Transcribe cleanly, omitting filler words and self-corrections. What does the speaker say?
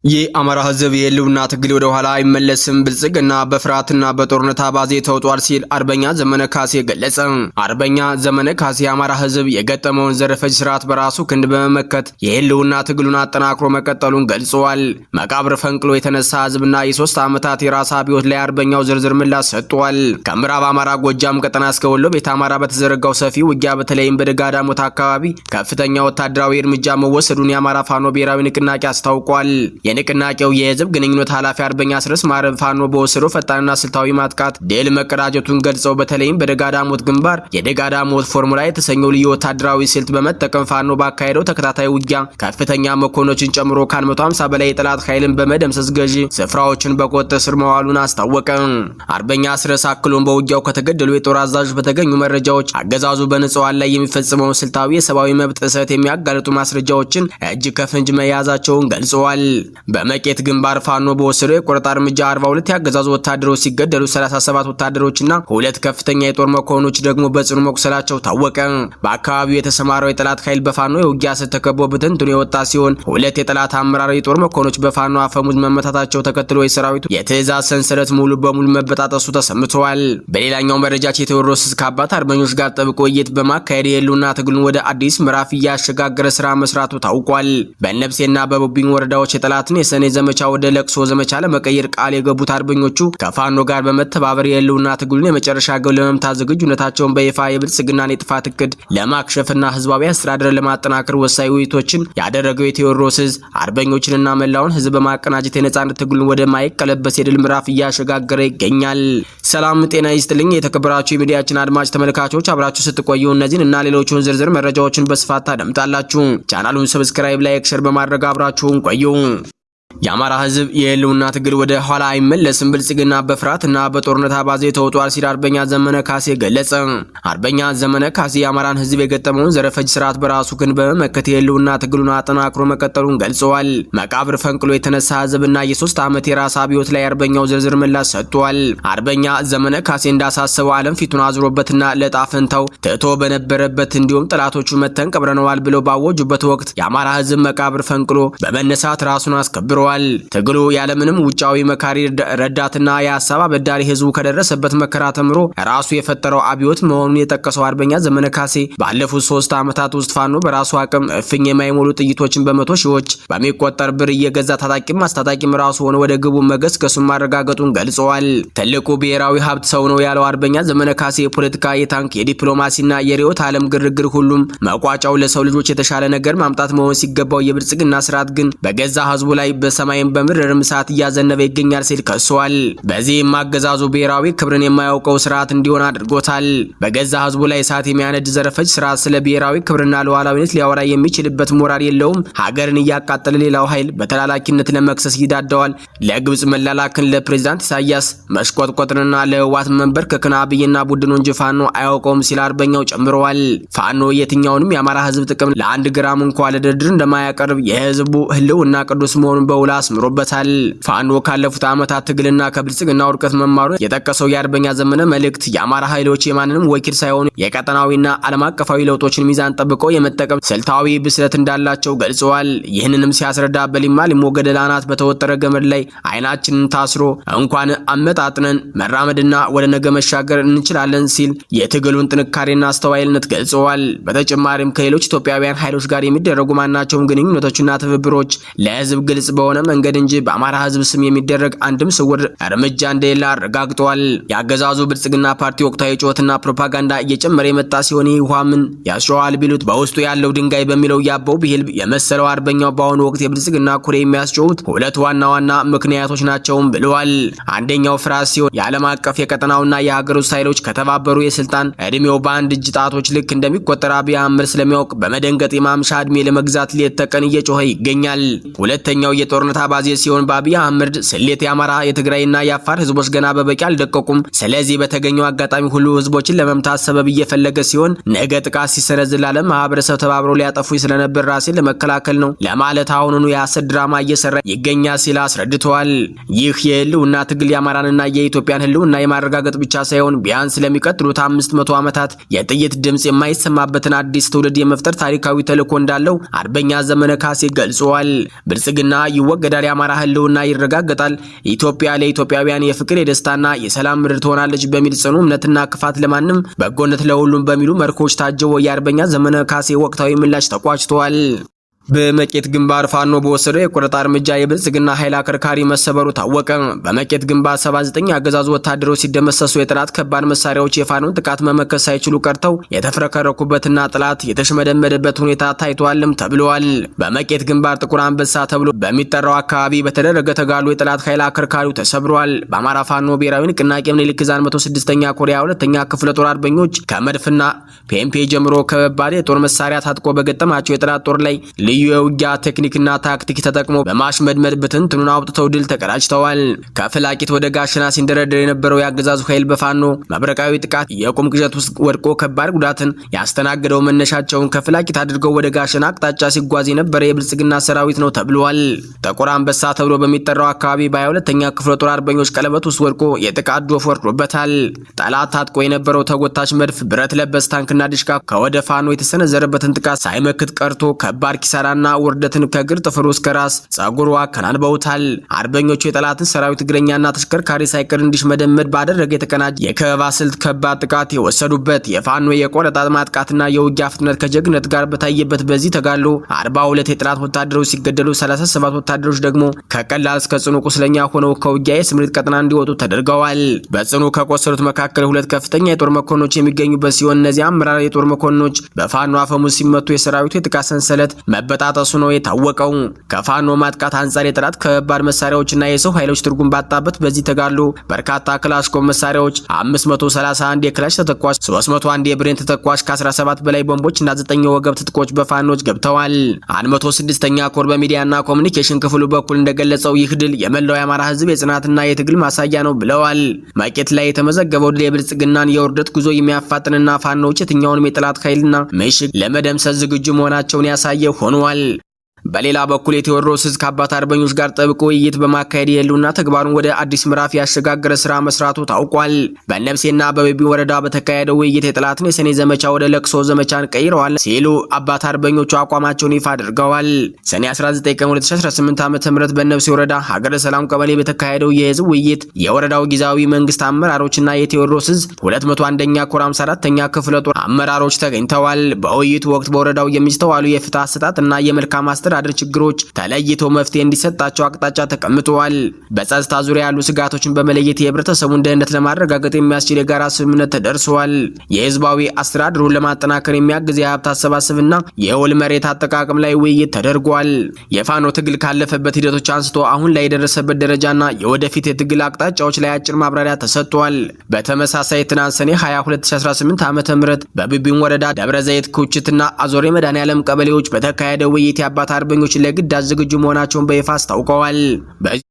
የአማራ ህዝብ የህልውና ትግል ወደ ኋላ አይመለስም፣ ብልጽግና በፍርሃትና በጦርነት አባዜ ተውጧል ሲል አርበኛ ዘመነ ካሴ ገለጸ። አርበኛ ዘመነ ካሴ የአማራ ህዝብ የገጠመውን ዘር ፈጅ ስርዓት በራሱ ክንድ በመመከት የህልውና ትግሉን አጠናክሮ መቀጠሉን ገልጸዋል። መቃብር ፈንቅሎ የተነሳ ህዝብና የ3 ዓመታት የራስ አብዮት ላይ አርበኛው ዝርዝር ምላሽ ሰጥቷል። ከምዕራብ አማራ ጎጃም ቀጠና እስከ ወሎ ቤተ አማራ በተዘረጋው ሰፊ ውጊያ በተለይም በደጋዳሞት አካባቢ ከፍተኛ ወታደራዊ እርምጃ መወሰዱን የአማራ ፋኖ ብሔራዊ ንቅናቄ አስታውቋል። የንቅናቄው የህዝብ ግንኙነት ኃላፊ አርበኛ አስረስ ማረ ፋኖ በወሰደው ፈጣንና ስልታዊ ማጥቃት ድል መቀዳጀቱን ገልጸው፣ በተለይም በደጋዳሞት ግንባር የደጋዳሞት ፎርሙላ የተሰኘው ልዩ ወታደራዊ ስልት በመጠቀም ፋኖ ባካሄደው ተከታታይ ውጊያ ከፍተኛ መኮንኖችን ጨምሮ ከ150 በላይ የጠላት ኃይልን በመደምሰስ ገዢ ስፍራዎችን በቁጥጥር ስር መዋሉን አስታወቀ። አርበኛ አስረስ አክሎም በውጊያው ከተገደሉ የጦር አዛዦች በተገኙ መረጃዎች አገዛዙ በንጹሃን ላይ የሚፈጽመውን ስልታዊ የሰብአዊ መብት ጥሰት የሚያጋልጡ ማስረጃዎችን እጅ ከፍንጅ መያዛቸውን ገልጸዋል። በመቄት ግንባር ፋኖ በወሰደው የቆረጣ እርምጃ 42 የአገዛዙ ወታደሮች ሲገደሉ፣ 37 ወታደሮችና ሁለት ከፍተኛ የጦር መኮንኖች ደግሞ በጽኑ መቁሰላቸው ታወቀ። በአካባቢው የተሰማራው የጠላት ኃይል በፋኖ የውጊያ ስልት ተከቦ ብትንትኑ የወጣ ሲሆን፣ ሁለት የጠላት አመራር የጦር መኮንኖች በፋኖ አፈሙዝ መመታታቸው ተከትሎ የሰራዊቱ የትዕዛዝ ሰንሰለት ሙሉ በሙሉ መበጣጠሱ ተሰምተዋል። በሌላኛው መረጃችን የቴዎድሮስ ዕዝ ከአባት አርበኞች ጋር ጥብቅ ውይይት በማካሄድ የህልውና ትግሉን ወደ አዲስ ምዕራፍ እያሸጋገረ ስራ መስራቱ ታውቋል። በእነብሴና በቦቢኝ ወረዳዎች የጠላትን የሰኔ ዘመቻ ወደ ለቅሶ ዘመቻ ለመቀየር ቃል የገቡት አርበኞቹ ከፋኖ ጋር በመተባበር የህልውና ትግሉን የመጨረሻ ግብ ለመምታት ዝግጁነታቸውን በይፋ የብልጽግናን የጥፋት እቅድ ለማክሸፍና ህዝባዊ አስተዳደር ለማጠናከር ወሳኝ ውይይቶችን ያደረገው የቴዎድሮስ ዕዝ አርበኞችንና መላውን ህዝብ በማቀናጀት የነጻነት ትግሉን ወደ ማይቀለበስ የድል ምዕራፍ እያሸጋገረ ይገኛል። ሰላም ጤና ይስጥልኝ። የተከበራችሁ የሚዲያችን አድማጭ ተመልካቾች፣ አብራችሁ ስትቆዩ እነዚህን እና ሌሎቹን ዝርዝር መረጃዎችን በስፋት ታደምጣላችሁ። ቻናሉን subscribe፣ like፣ share በማድረግ አብራችሁን ቆዩ። የአማራ ህዝብ የህልውና ትግል ወደ ኋላ አይመለስም፣ ብልጽግና በፍርሃትና በጦርነት አባዜ ተውጧል ሲል አርበኛ ዘመነ ካሴ ገለጸ። አርበኛ ዘመነ ካሴ የአማራን ህዝብ የገጠመውን ዘር ፈጅ ስርዓት በራሱ ክንድ በመመከት የህልውና ትግሉን አጠናክሮ መቀጠሉን ገልጸዋል። መቃብር ፈንቅሎ የተነሳ ህዝብና የ3 ዓመት የራስ አብዮት ላይ አርበኛው ዝርዝር ምላሽ ሰጥቷል። አርበኛ ዘመነ ካሴ እንዳሳሰበው ዓለም ፊቱን አዙሮበትና ለዕጣ ፈንታው ትቶ በነበረበት እንዲሁም ጠላቶቹ መተን ቀብረነዋል ብለው ባወጁበት ወቅት የአማራ ህዝብ መቃብር ፈንቅሎ በመነሳት ራሱን አስከብረዋል። ትግሉ ያለምንም ውጫዊ መካሪ፣ ረዳትና የሀሳብ አበዳሪ ህዝቡ ከደረሰበት መከራ ተምሮ ራሱ የፈጠረው አብዮት መሆኑን የጠቀሰው አርበኛ ዘመነ ካሴ፣ ባለፉት 3 ዓመታት ውስጥ ፋኖ በራሱ አቅም እፍኝ የማይሞሉ ጥይቶችን በመቶ ሺዎች በሚቆጠር ብር እየገዛ ታጣቂም አስታጣቂም ራሱ ሆኖ ወደ ግቡ መገስገሱን ማረጋገጡን ገልጸዋል። ትልቁ ብሔራዊ ሀብት ሰው ነው ያለው አርበኛ ዘመነ ካሴ፣ የፖለቲካ፣ የታንክ፣ የዲፕሎማሲና የርዕዮተ ዓለም ግርግር ሁሉም መቋጫው ለሰው ልጆች የተሻለ ነገር ማምጣት መሆን ሲገባው የብልጽግና ስርዓት ግን በገዛ ህዝቡ ላይ በሰማይም በምድርም እሳት እያዘነበ ይገኛል ሲል ከሷል። በዚህም አገዛዙ ብሔራዊ ክብርን የማያውቀው ስርዓት እንዲሆን አድርጎታል። በገዛ ህዝቡ ላይ እሳት የሚያነድ ዘር ፈጅ ስርዓት ስለ ብሔራዊ ክብርና ሉዓላዊነት ሊያወራ የሚችልበት ሞራል የለውም። ሀገርን እያቃጠለ ሌላው ኃይል በተላላኪነት ለመክሰስ ይዳዳዋል። ለግብጽ መላላክን፣ ለፕሬዚዳንት ኢሳያስ መሽቆጥቆጥንና ለህወሓት መንበርከክን አብይና ቡድኑ እንጂ ፋኖ አያውቀውም ሲል አርበኛው ጨምረዋል። ፋኖ የትኛውንም የአማራ ህዝብ ጥቅም ለአንድ ግራም እንኳ ለድርድር እንደማያቀርብ፣ የህዝቡ ህልውና ቅዱስ መሆኑን በውል አስምሮበታል። ፋኖ ካለፉት ዓመታት ትግልና ከብልጽግና ውድቀት መማሩን የጠቀሰው የአርበኛ ዘመነ መልእክት፣ የአማራ ኃይሎች የማንንም ወኪል ሳይሆኑ የቀጠናዊና ዓለም አቀፋዊ ለውጦችን ሚዛን ጠብቀው የመጠቀም ስልታዊ ብስለት እንዳላቸው ገልጸዋል። ይህንንም ሲያስረዳ በሊማ ሊሞ ገደል አናት በተወጠረ ገመድ ላይ አይናችንን ታስሮ እንኳን አመጣጥነን መራመድና ወደ ነገ መሻገር እንችላለን ሲል የትግሉን ጥንካሬና አስተዋይነት ገልጸዋል። በተጨማሪም ከሌሎች ኢትዮጵያውያን ኃይሎች ጋር የሚደረጉ ማናቸውም ግንኙነቶችና ትብብሮች ለህዝብ ግልጽ በሆነ መንገድ እንጂ በአማራ ህዝብ ስም የሚደረግ አንድም ስውር እርምጃ እንደሌለ አረጋግጠዋል። የአገዛዙ ብልጽግና ፓርቲ ወቅታዊ ጩኸትና ፕሮፓጋንዳ እየጨመረ የመጣ ሲሆን፣ ይህ ውሃ ምን ያስጨዋል ቢሉት በውስጡ ያለው ድንጋይ በሚለው ያበው ብሂል የመሰለው አርበኛው፣ በአሁኑ ወቅት የብልጽግና ኩሬ የሚያስጨውት ሁለት ዋና ዋና ምክንያቶች ናቸውም ብለዋል። አንደኛው ፍርሃት ሲሆን፣ የዓለም አቀፍ የቀጠናውና የሀገር ውስጥ ኃይሎች ከተባበሩ የስልጣን እድሜው በአንድ እጅ ጣቶች ልክ እንደሚቆጠር አብይ አህመድ ስለሚያውቅ በመደንገጥ የማምሻ እድሜ ለመግዛት ሌት ተቀን እየጮኸ ይገኛል። ሁለተኛው የጦርነት አባዜ ሲሆን፣ በአብይ አህመድ ስሌት የአማራ፣ የትግራይና የአፋር ህዝቦች ገና በበቂ አልደቀቁም። ስለዚህ በተገኘው አጋጣሚ ሁሉ ህዝቦችን ለመምታት ሰበብ እየፈለገ ሲሆን፣ ነገ ጥቃት ሲሰነዝር ለዓለም ማህበረሰብ ተባብሮ ሊያጠፉኝ ስለነበር ራሴን ለመከላከል ነው ለማለት አሁኑኑ የሐሰት ድራማ እየሰራ ይገኛል ሲል አስረድተዋል። ይህ የህልውና ትግል የአማራንና የኢትዮጵያን ህልውና የማረጋገጥ ብቻ ሳይሆን ቢያንስ ለሚቀጥሉት 500 ዓመታት የጥይት ድምፅ የማይሰማበትን አዲስ ትውልድ የመፍጠር ታሪካዊ ተልዕኮ እንዳለው አርበኛ ዘመነ ካሴ ገልጸዋል። ብልጽግና ይወገዳል፣ የአማራ ህልውና ይረጋገጣል፣ ኢትዮጵያ ለኢትዮጵያውያን የፍቅር የደስታና የሰላም ምድር ትሆናለች በሚል ጽኑ እምነትና ክፋት ለማንም በጎነት ለሁሉም በሚሉ መርሆች ታጅቦ የአርበኛ ዘመነ ካሴ ወቅታዊ ምላሽ ተቋጭቷል። በመቄት ግንባር ፋኖ በወሰደው የቆረጣ እርምጃ የብልጽግና ኃይል አከርካሪ መሰበሩ ታወቀ። በመቄት ግንባር 79 አገዛዙ ወታደሮች ሲደመሰሱ የጠላት ከባድ መሳሪያዎች የፋኖን ጥቃት መመከት ሳይችሉ ቀርተው የተፍረከረኩበትና ጠላት የተሽመደመደበት ሁኔታ ታይቷልም ተብለዋል። በመቄት ግንባር ጥቁር አንበሳ ተብሎ በሚጠራው አካባቢ በተደረገ ተጋድሎ የጠላት ኃይል አከርካሪው ተሰብሯል። በአማራ ፋኖ ብሔራዊ ንቅናቄ ምኒልክ ዕዝ 106ኛ ኮር 2ኛ ክፍለ ጦር አርበኞች ከመድፍና ፔምፔ ጀምሮ ከባድ የጦር መሳሪያ ታጥቆ በገጠማቸው የጠላት ጦር ላይ ልዩ የውጊያ ቴክኒክና ታክቲክ ተጠቅሞ በማሽመድመድ ብትንትኑን አውጥተው ድል ተቀዳጅተዋል። ከፍላቂት ወደ ጋሸና ሲንደረደር የነበረው የአገዛዙ ኃይል በፋኖ መብረቃዊ ጥቃት የቁም ቅዠት ውስጥ ወድቆ ከባድ ጉዳትን ያስተናገደው መነሻቸውን ከፍላቂት አድርገው ወደ ጋሸና አቅጣጫ ሲጓዝ የነበረ የብልጽግና ሰራዊት ነው ተብሏል። ጥቁር አንበሳ ተብሎ በሚጠራው አካባቢ በ22ኛ ክፍለ ጦር አርበኞች ቀለበት ውስጥ ወድቆ የጥቃት ዶፍ ወርዶበታል። ጠላት ታጥቆ የነበረው ተጎታች መድፍ፣ ብረት ለበስ ታንክና ዲሽቃ ከወደ ፋኖ የተሰነዘረበትን ጥቃት ሳይመክት ቀርቶ ከባድ ኪሳራና ውርደትን ከእግር ጥፍሩ እስከ ራስ ጸጉሩ አከናንበውታል። አርበኞቹ የጠላትን ሰራዊት እግረኛና ተሽከርካሪ ሳይቀር እንዲሽመደመድ ባደረገ የተቀናጀ የከበባ ስልት ከባድ ጥቃት የወሰዱበት የፋኖ የቆረጣ ማጥቃትና የውጊያ ፍጥነት ከጀግነት ጋር በታየበት በዚህ ተጋድሎ 42 የጠላት ወታደሮች ሲገደሉ 37 ወታደሮች ደግሞ ከቀላል እስከ ጽኑ ቁስለኛ ሆነው ከውጊያ የስምሪት ቀጠና እንዲወጡ ተደርገዋል። በጽኑ ከቆሰሉት መካከል ሁለት ከፍተኛ የጦር መኮንኖች የሚገኙበት ሲሆን እነዚህ አመራር የጦር መኮንኖች በፋኖ አፈሙዝ ሲመቱ የሰራዊቱ የጥቃት ሰንሰለት መበጣጠሱ ነው የታወቀው። ከፋኖ ማጥቃት አንጻር የጠላት ከባድ መሳሪያዎችና የሰው ኃይሎች ትርጉም ባጣበት በዚህ ተጋድሎ በርካታ ክላሽንኮቭ መሳሪያዎች፣ 531 የክላሽ ተተኳሽ፣ 301 የብሬን ተተኳሽ፣ ከ17 በላይ ቦምቦች እና 9 የወገብ ትጥቆች በፋኖች ገብተዋል። 106ኛ ኮር በሚዲያና ኮሚኒኬሽን ክፍሉ በኩል እንደገለጸው ይህ ድል የመላው የአማራ ሕዝብ የጽናትና የትግል ማሳያ ነው ብለዋል። መቄት ላይ የተመዘገበው ድል የብልጽግናን የውርደት ጉዞ የሚያፋጥንና ፋኖች የትኛውንም የጠላት ኃይልና ምሽግ ለመደምሰስ ዝግጁ መሆናቸውን ያሳየ ሆኗል። በሌላ በኩል የቴዎድሮስ ዕዝ ከአባት አርበኞች ጋር ጥብቅ ውይይት በማካሄድ የህልውና ተግባሩን ወደ አዲስ ምዕራፍ ያሸጋገረ ስራ መስራቱ ታውቋል። በነብሴና በቤቢ ወረዳ በተካሄደው ውይይት የጠላትን የሰኔ ዘመቻ ወደ ለቅሶ ዘመቻን ቀይረዋል ሲሉ አባት አርበኞቹ አቋማቸውን ይፋ አድርገዋል። ሰኔ 19 ቀን 2018 ዓ.ም በነብሴ ወረዳ ሀገረ ሰላም ቀበሌ በተካሄደው የህዝብ ውይይት የወረዳው ጊዜያዊ መንግስት አመራሮችና የቴዎድሮስ ዕዝ 201ኛ ኮር 54ኛ ክፍለ ጦር አመራሮች ተገኝተዋል። በውይይቱ ወቅት በወረዳው የሚስተዋሉ የፍትህ አሰጣጥ እና የመልካም አስተዳደር ችግሮች ተለይቶ መፍትሄ እንዲሰጣቸው አቅጣጫ ተቀምጠዋል። በጸጥታ ዙሪያ ያሉ ስጋቶችን በመለየት የህብረተሰቡን ደህንነት ለማረጋገጥ የሚያስችል የጋራ ስምምነት ተደርሷል። የህዝባዊ አስተዳደሩን ለማጠናከር የሚያግዝ የሀብት አሰባሰብና የውል መሬት አጠቃቀም ላይ ውይይት ተደርጓል። የፋኖ ትግል ካለፈበት ሂደቶች አንስቶ አሁን ላይ የደረሰበት ደረጃና የወደፊት የትግል አቅጣጫዎች ላይ አጭር ማብራሪያ ተሰጥቷል። በተመሳሳይ ትናንት ሰኔ 22 2018 ዓ.ም በቢቢን ወረዳ ደብረ ዘይት ኩችትና አዞሬ መድኃኔዓለም ቀበሌዎች በተካሄደ ውይይት የአባት አርበኞች ለግዳጅ ዝግጁ መሆናቸውን በይፋ አስታውቀዋል።